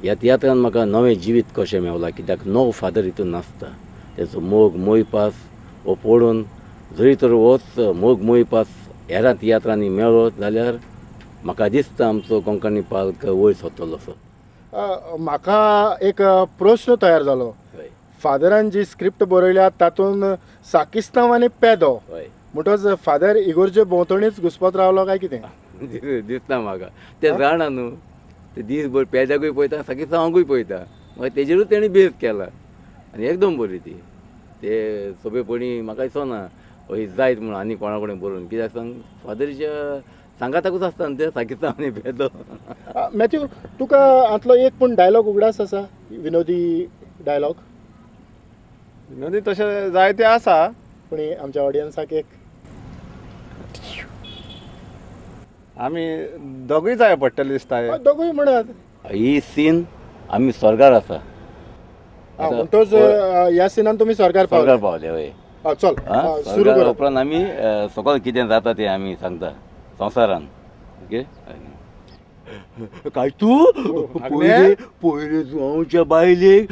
ह्या तियात्रान म्हाका नवें जिवीत कशें मेवलां, कित्याक नवो फादर हितून नाचता, तेचो मोग मोयपास हो पळोवन जरी तर होच मोग मोयपास हेरां तियात्रांनी मेळत जाल्यार म्हाका दिसता आमचो कोंकणी पाल्क वयर सरतलो असो. म्हाका एक प्रश्न तयार जालो. हय. फादरान जी स्क्रिप्ट बरयल्या तातूंत साकिस्तांव आनी पेदो, हय, म्हणटच फादर इगोर्जे भोंवतणीच घुसपत रावलो काय कितें दिसता म्हाका. ते जाणा न्हू, ते दीसभर पेद्याकूय पळयता, साकिस्तांवाकूय पळयता, मागीर तेजेरूच तेणी बेस केला आनी एकदम बरी ती. ते सोंपेपणी म्हाका दिसना हय जायत म्हणून आनी कोणा कडेन बरोवन, कित्याक सांग फादरीच्या सांगाताकूच आसता न्हू ते साकिस्तांव आनी पेदो. मॅथ्यू, तुका हांतलो एक पूण डायलॉग उगडास आसा, विनोदी डायलॉग? विनोदी तशें जायते आसा, पूण आमच्या ऑडियन्साक एक आमी दोगूय जाय पडटले दिसता. दोगूय म्हणत ही सीन आमी स्वर्गार आसा. म्हणटच ह्या सिनान तुमी स्वर्गार स्वर्गार पावले. हय, चल सुरू कर. उपरांत आमी सगळें कितें जाता तें आमी सांगता संवसारान. ओके, काय तूं पयले पयले जुवांवच्या बायलेक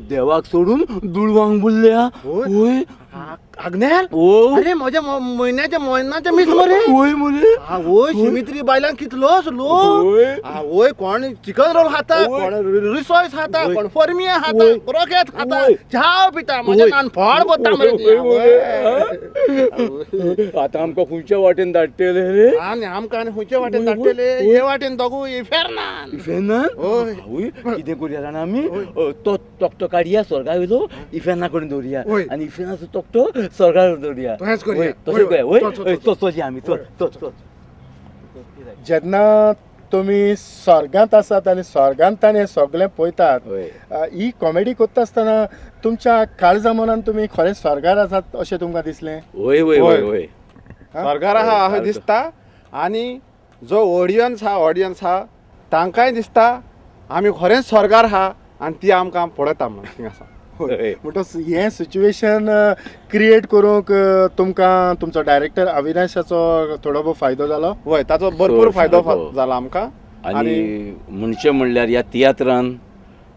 देवाक सोडून दुडवांक बुडल्या. होय आग्नेल, अरे म्हज्या म्हयन्याच्या म्हयन्याच्या मीस मरे. वय मरे, आवय शिमित्री बायलांक कितलोच लोक. आवय कोण चिकन रोल खाता, कोण रिसॉयस खाता, कोण फर्मिया खाता, क्रोकेट खाता, च्या पिता, म्हज्या नान फळ पडटा मरे. आतां आमकां खंयच्या वाटेन धाडटले रे? आनी आमकां आनी खंयच्या वाटेन धाडटले? हे वाटेन दोगूय इफेर्नान. इफेर्नान? आवय कितें करुया जाणा आमी, तो तकटो काडया स्वर्गा वयलो, इफेर्ना कडेन दवरुया, आनी इफेर्नाचो तकटो स्वर्गार दवरुया. तशेंच करुया, तशें करुया. वय चल चल आमी, चल चल चल. जेन्ना तुमी स्वर्गांत आसात आनी स्वर्गांत ताणें सगळें पळयतात, ही कॉमेडी करता आसतना तुमच्या काळजा मनान तुमी खरें स्वर्गार आसात अशें तुमकां दिसलें? वय वय वय वय, स्वर्गार आहा अशें दिसता. आनी जो ऑडियन्स आहा, ऑडियन्स आहा तांकांय दिसता आमी खरेंच स्वर्गार आहा आनी ती आमकां पळयता म्हण थिंगा आसा. म्हणटच हें सिच्युएशन क्रिएट करूंक तुमकां तुमचो डायरेक्टर अविनाशाचो थोडो भोव फायदो जालो? वय, ताचो भरपूर फायदो जाला आमकां. आनी म्हणचें म्हणल्यार ह्या तियात्रान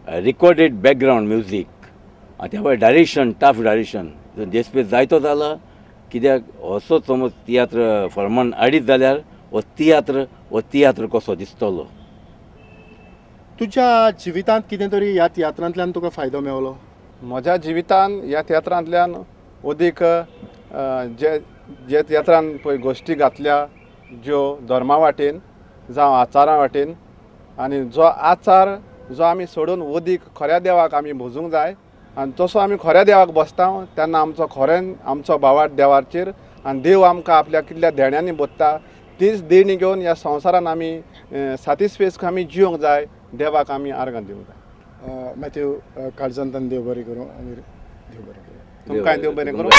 रिकॉर्डेड बॅकग्रावंड म्युजीक आनी त्या भायर डायरेक्शन, टफ डायरेक्शन देसपेस जायतो जाला. कित्याक असोच समज तियात्र फॉर्मान हाडीत जाल्यार हो तियात्र हो तियात्र कसो दिसतलो. तुज्या जिवितांत कितें तरी ह्या तियात्रांतल्यान तुका फायदो मेवलो? म्हज्या जिवितान ह्या तियात्रांतल्यान अदीक जे जे तियात्रान पळय गोश्टी घातल्या ज्यो धर्मा वाटेन जावं आचारा वाटेन, आनी जो आचार जो आमी सोडून अदीक खऱ्या देवाक आमी भोजूंक जाय, आनी जसो आमी खऱ्या देवाक बसता तेन्ना आमचो खऱ्यान आमचो भावार्थ देवाचेर, आनी देव आमकां आपल्या कितल्या देण्यांनी बसता तीच देणी घेवन ह्या संवसारान आमी सातिस्फेस आमी जिवंक जाय, देवाक आमी आर्गां दिवंक जाय. मॅथ्यू, काळजांतल्यान देव बरें करूं आनी देव बरें करूं. तुमकांय देव बरें करूं.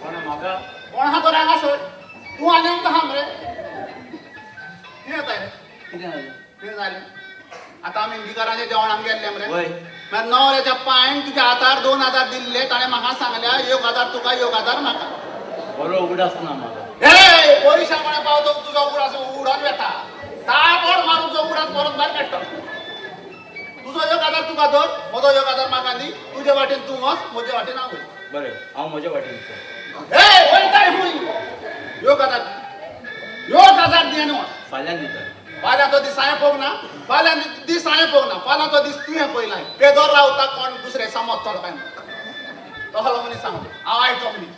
कोण आहा तो हांगासर? तूं आनी आमकां हांग रे, कितें जाता रे? कितें जालें? आतां आमी इंगिकारांचें जेवण आमगेर गेल्लें मरे, मागीर णवऱ्याच्या पांयन तुज्या हातार 2000 दिल्ले, ताणें म्हाका सांगल्या 1000 तुका 1000 म्हाका. बरो उगडास ना म्हाका. हे पयशा कोणा पावतो तुजो उगडास उडोन वेता, ताबड मारून तुजो उगडास परत भायर काडटा. तुजो 1000 तुका धर, म्हजो 1000 म्हाका दी, तुजे वाटेन तूं वच, म्हजे वाटेन हांव वयता. बरें, हांव म्हजे वाटेन. हे वयताय खूंय? 1000 1000 दी आनी वच. फाल्यां दिता. फाल्यां तो दीस हांवें पळोवंक ना, फाल्यां दीस हांवें पळोवंक ना, फाल्यां तो दीस तुवें पळयला. पेदोर रावता कोण दुसरे समजतलो काय म्हणून तसलो मनीस सांगलो हांव आयचो मनीस.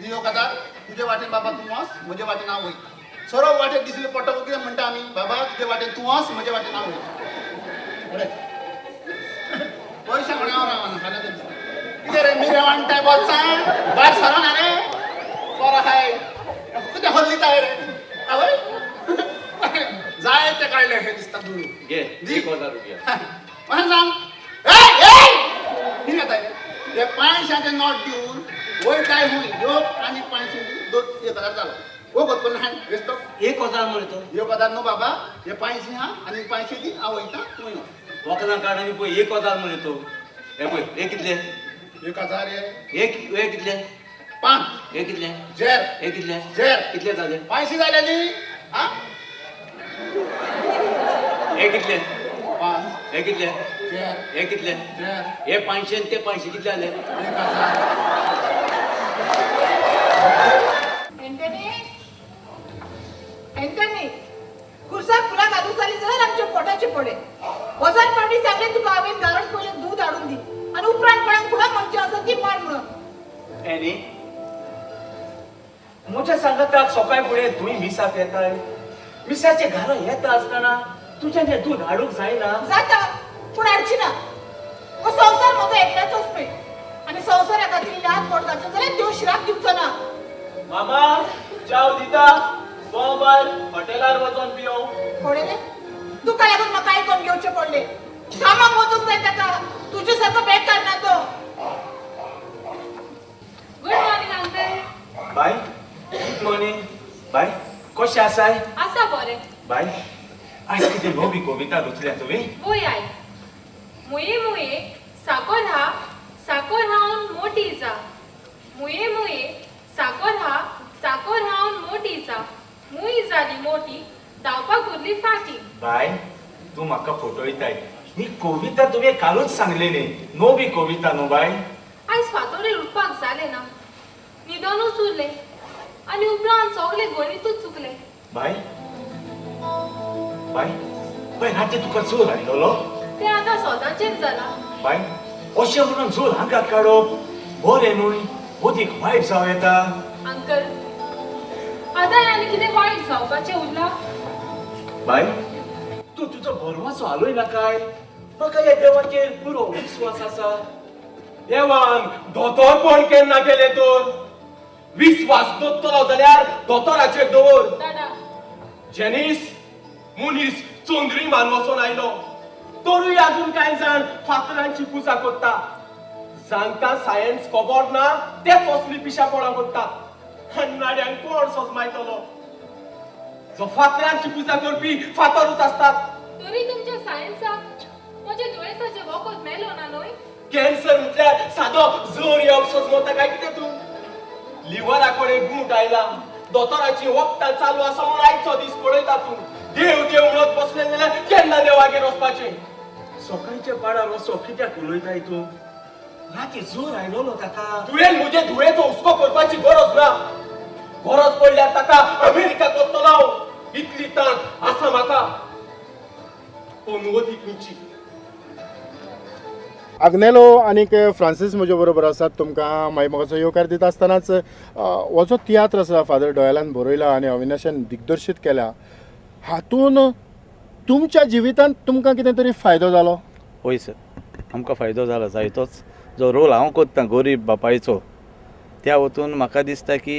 दी 1000 तुजे वाटेन बाबा तूं वच, म्हजे वाटेन हांव वयता. सरळ वाटेन दिसले पडटा कितें म्हणटा आमी, बाबा तुजे वाटेन तूं वच, म्हजे वाटेन हांव वयता. बरें, पयशे कोणा हांव रावना. फाल्यां तो दिसता कितें रे मिरे वांटाय बोल्सां भायर सरना रे, बरो आहाय कितें हल्लिताय रे. आवय जाय ते काडले हे दिसता दुडू. घे 1000 रुपया. म्हाका सांग कितें जाता रे ते 500 नोट दिवन वयताय खूंय? एक आनी 500 1000 जालो. वगत करून हाड बेश्टो 1000 मरे तो. 1000 न्हू बाबा, हे 500 आहा आनी 500 दी, हांव वयता तूं यो. वखदां काड आनी पळय 1000 मरे तो. हे पळय हे कितले? 1000 हे. हे कितले? 5. हे कितले? झेर. हे कितले? झेर. कितले जाले? 500 जाले न्ही. आं हे कितले? पांच. हे कितले? चार. हे कितले? चार. हे 500 ते 500 कितले जाले? 1000. एंटनी, एंटनी, खुर्साक फुलां घालूंक जाली जाल्यार आमच्या पोटाचे पडे. वचन पावटी सांगलें तुका हांवें, घरांत पयलें दूद हाडून दी आनी उपरांत कोणाक फुलां मागची आसा ती मार म्हणून. एनी, म्हज्या सांगाताक सकाळ फुडें तुवें मिसाक येताय. मिसाचे घरा येता आसतना तुज्यान हें दूद हाडूंक जायना? जाता, पूण हाडची ना. हो संवसार म्हजो एकल्याचोच न्हय आनी संवसारा खातीर ल्हान पोट घातलें जाल्यार देव शिराप दिवचो ना. मामा च्याव दिता, बोंबार हॉटेलार वचोन पियों. पडले तुका लागून म्हाका आयकोन घेवचें पडलें. कामाक वचूंक जाय ताका, तुजे सारको बेकार ना तो. Good morning uncle. Bye, good morning. Bye, कशें आसाय? आसा बरें. बाय, आयज कितें नवी कविता रचल्या तुवें? वय I. मुये मुये साकोर हा, साकोर हावन मोटी जा. मुये मुये साकोर हा, साकोर हावन मोटी जा. मुय जाली मोटी, धांवपाक उरली फाटी. बाय, तूं म्हाका फटयताय. ही कविता तुवें कालूच सांगलेली. नवी कविता न्हू बाय? आयज फांतोडेर उठपाक जालें ना, न्हिदोनूच उरलें आनी उपरांत सगळें गणितूच चुकलें. बाय, बाय, बाय, राती तुका जोर आयलोलो? तें आतां सदांचेंच जालां. बाय, अशें म्हणून जोर आंगार काडप बरें न्हय. अदीक वायट जावं येता. अंकल, आतां आनी कितें वायट जावपाचें उरलां? बाय, तूं तुजो भरवंसो हालय नाकाय. म्हाका ह्या देवाचेर पुरो विस्वास आसा. देवान दोतोरपण केन्ना केलें तर? विस्वास दवरतलो जाल्यार दोतोराचेर दवर. दादा. जेनीस, मनीस चंद्रिमान वचोन आयलो तरूय अजून कांय जाण फातरांची पुजा करता. जांकां सायन्स खबर ना तेच असली पिशापणां करता. अन्नाड्यांक कोण सोजमायतलो? जो फातरांची पुजा करपी फातरूच आसतात. तरी तुमच्या सायन्साक म्हज्या दुयेंसाचें वखद मेलो ना न्हय? कॅन्सर म्हटल्यार सादो जोर येवप सोजमता काय कितें तूं? लिव्हरा कडेन गूट आयला, दोतोराची वखदां चालू आसा म्हणून आयचो दीस पळयता तूं. देव देव म्हणत बसलें जाल्यार केन्ना देवागेर वचपाचें? सकाळच्या पाडार असो कित्याक उलयताय तूं? राती जोर आयलोलो ताका. तुवें म्हजे धुवेचो हुस्को करपाची गरज ना. गरज पडल्यार ताका अमेरिका करतलो हांव. इतली तांक आसा म्हाका. पूण अदीक खंयची. आग्नेलो आनीक फ्रांसीस म्हजे बरोबर आसात. तुमकां मागीर म्हाका येवकार दिता आसतनाच हो जो तियात्र आसा फादर डॉयलान बरयला आनी अविनाशान दिग्दर्शीत केला, हातून तुमच्या जिवितांत तुमकां कितें तरी फायदो जालो? हय सर, आमकां फायदो जाला जायतोच. जो रोल हांव कोत्ता गरीब बापायचो, त्या वतून म्हाका दिसता की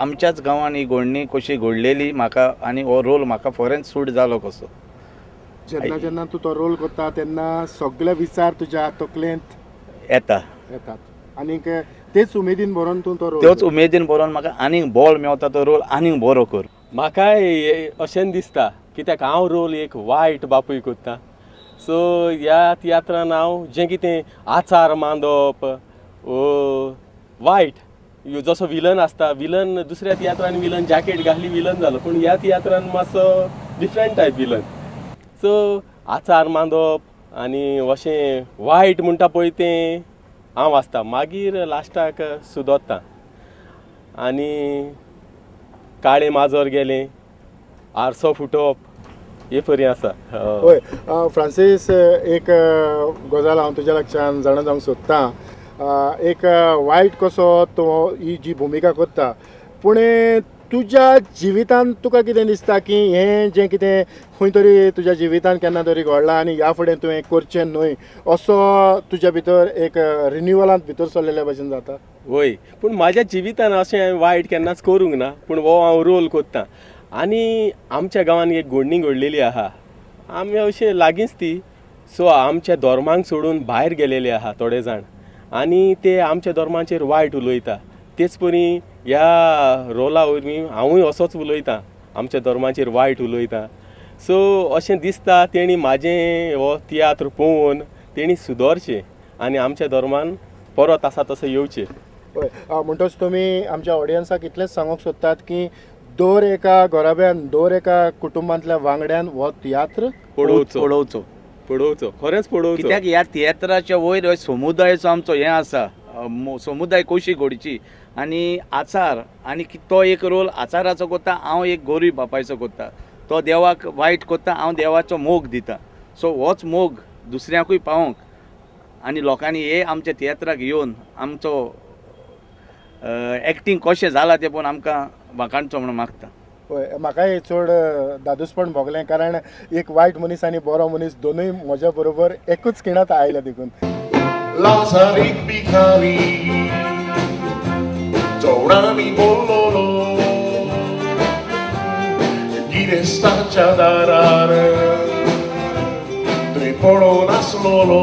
आमच्याच गांवांत ही घडणी कशी घडलेली म्हाका आनी हो रोल म्हाका फॉरेन सूट जालो कसो. जेन्ना जेन्ना तूं तो रोल करता तेन्ना सगळे विचार तुज्या तकलेंत येता, येतात आनीक तेच उमेदीन भरोन तूं तो रोल त्योच उमेदीन बरोवन म्हाका आनीक बळ मेवता तो रोल आनीक बरो कर. म्हाकाय अशेंच दिसता, कित्याक हांव रोल एक वायट बापूय करता. सो ह्या तियात्रान हांव जें कितें आचार मांदप वायट जसो विलन आसता, विलन दुसऱ्या तियात्रान विलन जॅकेट घाली विलन जालो, पूण ह्या तियात्रान मातसो डिफरंट टायप विलन. सो आचार मांदप आनी अशें वायट म्हणटा पळय तें हांव आसता. मागीर लास्टाक सुदोरता आनी काळें माजर गेलें, आरसो फुटप, हे परी आसा. हय फ्रांसीस, एक गजाल हांव तुज्या लक्षान जाणा जावंक सोदतां. एक वायट कसो तो ही जी भुमिका करता, पूण तुज्या जिवितांत तुका कितें दिसता की हें जें कितें खंय तरी तुज्या जिवितांत केन्ना तरी घडलां आनी ह्या फुडें तुवें करचें न्हय असो तुज्या भितर एक रिन्युअलांत भितर सरलेल्या भशेन जाता? वय, पूण म्हाज्या जिवितान अशें हांवें वायट केन्नाच करूंक ना, पूण हो हांव रोल करता. आनी आमच्या गांवांत एक घडणी घडलेली आहा, आमी अशें लागींच ती. सो आमच्या धर्मांक सोडून भायर गेलेले आहा थोडे जाण आनी ते आमच्या धर्माचेर वायट उलयता. तेच परी ह्या रोला वरवीं हांवूय असोच उलयतां, आमच्या धर्माचेर वायट उलयता. सो अशें दिसता तेणी म्हाजें हो तियात्र पळोवन तेणी सुदरचें आनी आमच्या धर्मान परत आसा तसो येवचें. हय, म्हणटच तुमी आमच्या ऑडियन्साक इतलेंच सांगूंक सोदतात की दर एका घराब्यान, दर एका कुटुंबांतल्या वांगड्यान हो तियात्र पळोवचो. पळोवचो. पळोवचो, खरेंच पळोवचो. कित्याक ह्या तियात्राच्या वयर हो समुदायाचो आमचो हें आसा, समुदाय कशी घडची आनी आचार, आनी तो एक रोल आचाराचो करता, हांव एक गोरीब बापायचो करता, तो देवाक वायट करता, हांव देवाचो मोग दिता. सो होच मोग दुसऱ्यांकूय पावोवंक आनी लोकांनी हे आमच्या तियात्राक येवन आमचो एक्टींग कशें जालां तें पळोवन आमकां वाखाणचो म्हणून मागता. पळय म्हाका हे चड दादोसपण भोगलें, कारण एक वायट मनीस आनी बरो मनीस दोनूय म्हज्या बरोबर एकूच खिणांत आयले देखून. लाजारीक भिकारी चवडांनी बोल्लोलो गिरेस्ताच्या दारार थंय पडोन आसलोलो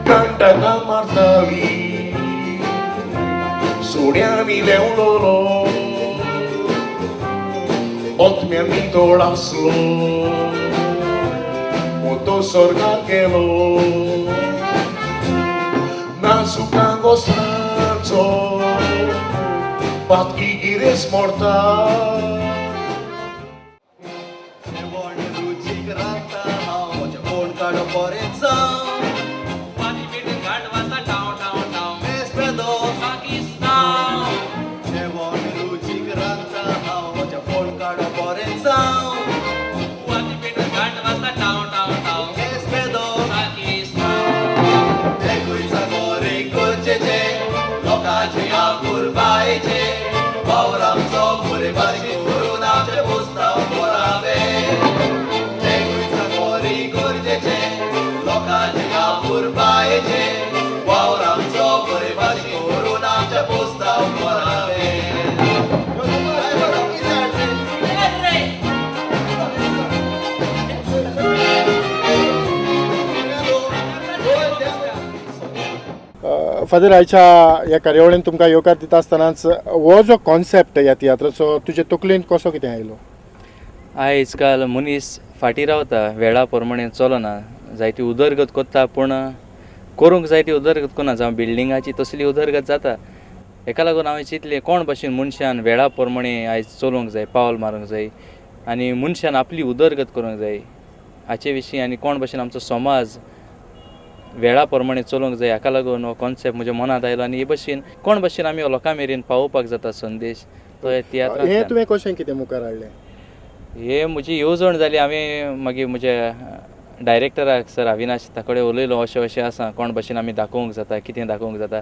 कंटकां मारताली सोड्यांनी देंवलोलो ओतम्यांनी तोड आसलो मोतो स्वर्गार गेलो नाजुकां गोस्तांचो पातकी गिरेस मोडता. फादर, आयच्या ह्या कार्यावळीन तुमकां येवकार दिता आसतनाच हो जो कॉन्सेप्ट ह्या तियात्राचो तुजे तकलेन कसो कितें आयलो? आयज काल मनीस फाटीं रावता, वेळा प्रमाणे चलना, जायती उदरगत करता पूण करूंक जाय ती उदरगत करना, जावं बिल्डिंगाची तसली उदरगत जाता. हेका लागून हांवें चिंतलें कोण भशेन मनशान वेळा प्रमाणे आयज चलूंक जाय, पावल मारूंक जाय आनी मनशान आपली उदरगत करूंक जाय हाचे विशीं, आनी कोण भशेन आमचो समाज वेळा प्रमाणे चलूंक जाय हाका लागून हो कॉन्सेप्ट म्हज्या मनांत आयलो. आनी हे भशेन कोण भशेन आमी लोकां मेरेन पावोवपाक जाता संदेश तो हें तियात्रांतल्यान. तुवें कशें कितें मुखार हाडलें? हे म्हजी येवजण जाली, हांवें मागीर म्हज्या डायरेक्टराक सर अविनाश ताकडे उलयलो, अशें अशें आसा, कोण भशेन आमी दाखोवंक जाता, कितें दाखोवंक जाता.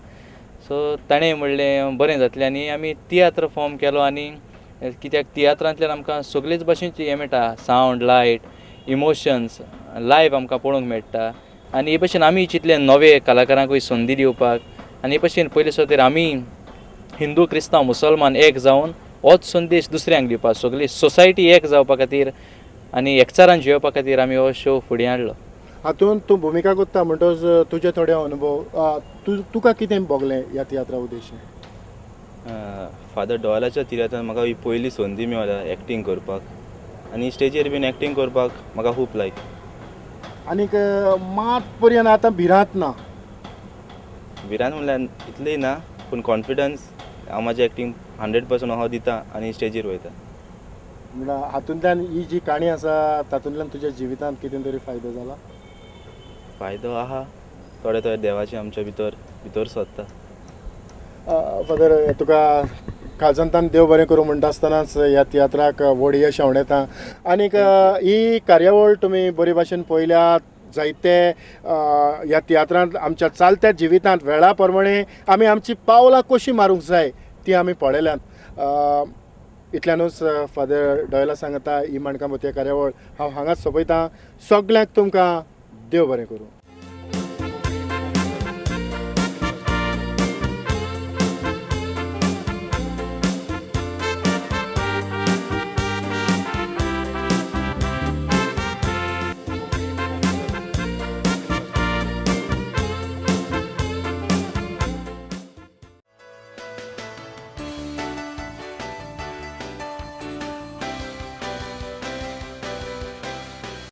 सो ताणें म्हणलें बरें जातलें आनी आमी तियात्र फॉर्म केलो. आनी कित्याक तियात्रांतल्यान आमकां सगळेच भशेनची हें मेळटा, सावंड, लायट, इमोशन्स लायव्ह आमकां पळोवंक मेळटा. आनी हे भशेन आमी चिंतलें नवे कलाकारांकूय संदी दिवपाक, आनी हे भशेन पयले सुवातेर आमी हिंदू, क्रिस्तांव, मुसलमान एक जावन होच संदेश दुसऱ्यांक दिवपाक, सगळी सोसायटी एक जावपा खातीर आनी एकचारान जियोवपा खातीर आमी हो शो फुडें हाडलो. हातूंत तूं भुमिका करता म्हणटच तुजे थोडे अनुभव, तुका कितें भोगलें ह्या तियात्रा उद्देशीन? फादर डॉयलाच्या तियात्रान म्हाका ही पयली संदी मेळ्ळ्या एक्टींग करपाक आनी स्टेजीर बीन एक्टींग करपाक म्हाका खूब लायक. आनीक मात पर्यंत आतां भिरांत ना? भिरांत म्हणल्यार इतलीय ना, पूण कॉन्फिडन्स हांव म्हाजें एक्टींग 100% हांव दिता आनी स्टेजीर वयता. म्हणल्यार हातूंतल्यान ही जी काणी आसा तातूंतल्यान तुज्या जिवितांत कितें तरी फायदो जाला? फायदो आहा, थोडे थोडे देवाचे आमच्या भितर भितर सोदता. फादर, तुका काळजांतल्यान देव बरें करूं म्हणटा आसतनाच ह्या तियात्राक व्हड यश आंवडेता. आनीक ही कार्यावळ तुमी बरे भाशेन पळयल्या, जायते ह्या तियात्रांत आमच्या चालत्या जिवितांत वेळा प्रमाणे आमी आमची पावलां कशीं मारूंक जाय ती आमी पळयल्यांत. इतल्यानूच फादर डॉयला सांगता ही माणकां मोतया कार्यावळ हांव हांगाच सोंपयतां. सगल्यांक तुमकां देव बरें करूं.